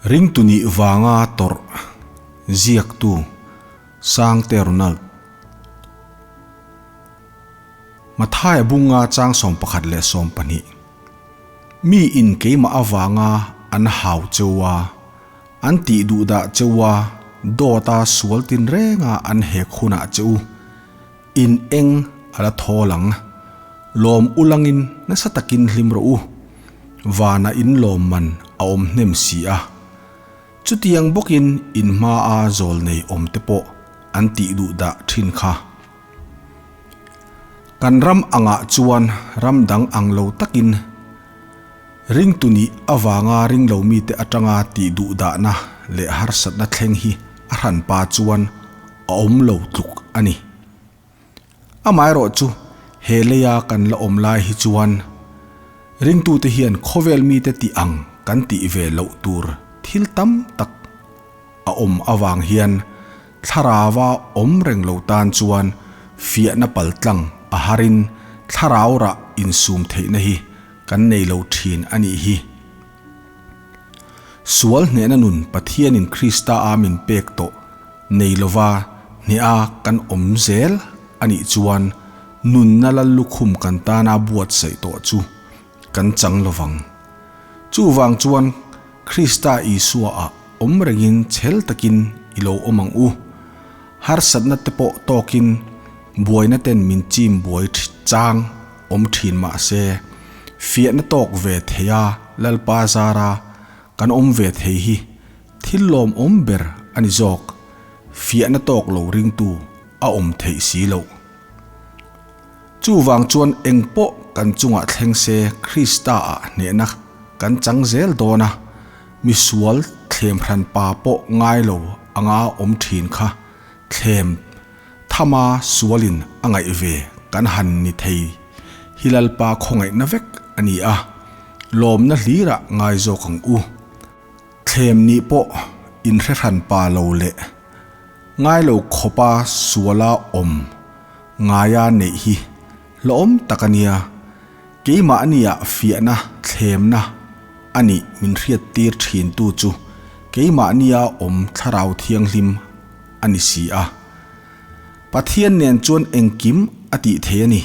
Ringtu nih vanga tawrh ziaktu Sangte Ronald. Mathaia bunga chang 11 leh 12. Mi in keimah avanga an hau cheu a, an tih duh dah cheu a, dawta sual tinrenga an hek hunah che u in eng a la thawl ang. Lawm ulangin nasa takin hlim rawh u. Vana in lawm man a awm hnem si a. Chutiang bawkin in hmaa zawl nei awm te pawh an tih duh dah thin kha. Kan ram angah chuan ram dang ang lo takin ringtu nih avanga ring lo mite atanga tih duh dahna leh harsatna thleng hi a hranpa chuan a awm lo tluk a ni. Amaherawhchu he leia kan la awm lai hi chuan ringtute hian khawvel mite tih ang kan tih ve loh tur thil tam tak a awm avang hian thlarauva awm reng lo tan chuan fiahna paltlang a harin thlarau rah insum theihna hi kan nei lo thin a nih hi. Sual hnehna nun Pathianin Krista a min pek tawh nei lova hneha kan awm zel a nih chuan nunna lal lukhum kan tana buatsaih tawh chu kan chang lovang. Chuvang chuan Krista Isua ah awm rengin chhel takin i lo awm ang u. Harsatna te pawh tawkin buaina ten min chim buai chang awm thin mah se, fiahna tawk ve thei a Lalpa zara kan awm ve thei hi thil lawmawm ber a ni zawk, fiahna tawk lo ringtu a awm theih si loh. Chuvang chuan engpawh kan chungah thleng se Krista ah hnehna kan chang zel dawn a, misual thlem hran pa pawh ngai lo anga awm thin kha thlem thama sualin a ngaih ve kan han ni thei hi Lalpa khawngaihna vek a ni a, lawmna hlirah ngai zawk ang u. Thlem nih pawh inhre hran pa lo leh ngai lo khawpa suala awm ngaia neih hi hlawm tak a nia. Keimahnia fiahna thlemna a nih min hriattir thintu chu keimahnia awm thlarau thianghlim a ni si a. Pathian nen chuan engkim a tih thei a ni.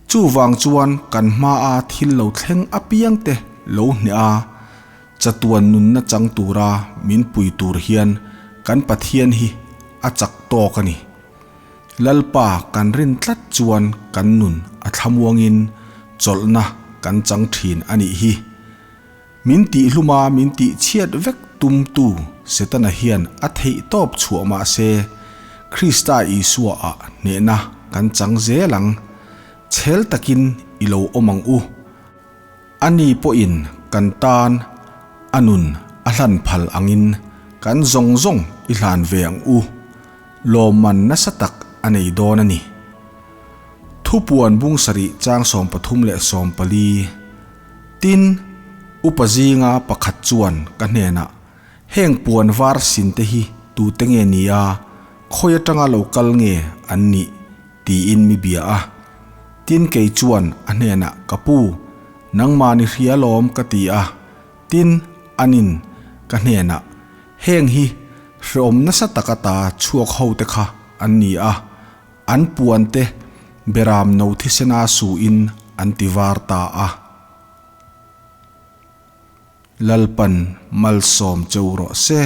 Chuvang chuan kan hmaa thil lo thleng apiangte lo hneh a, chatuan nunna chang tura min pui tur hian kan Pathian hi a chak tawk a ni. Lalpa kan rin tlat chuan kan nun a thlamuangin chawlhna kan chang thin a nih hi. Min tih hluma min tih chhiat vek tumtu Setana hian a theih tawp chhuah mah se, Krista Isua ah hnehna kan chang zel ang. Chhel takin i lo awm ang u. Ani pawhin kan tan a nun a hlan phal angin kan zawng zawng i hlan ve ang u. Lawmman nasa tak a nei dawn a ni. Thupuan bung sarih chang 34 leh 14. Tin, upa zinga pakhat chuan ka hnenah, Heng puan var sin te hi tute nge ni a, khawi atanga lo kal nge an nih? tiin mi bia a. Tin kei chuan a hnenah, Ka pu, nangmah ni hria lawm ka ti a. Tin, anin ka hnenah, Heng hi hreawm nasa taka ta chhuak ho te kha an ni a, an puan te beram no thisena suin an ti var ta a. Lalpan malsawm cheu rawh se.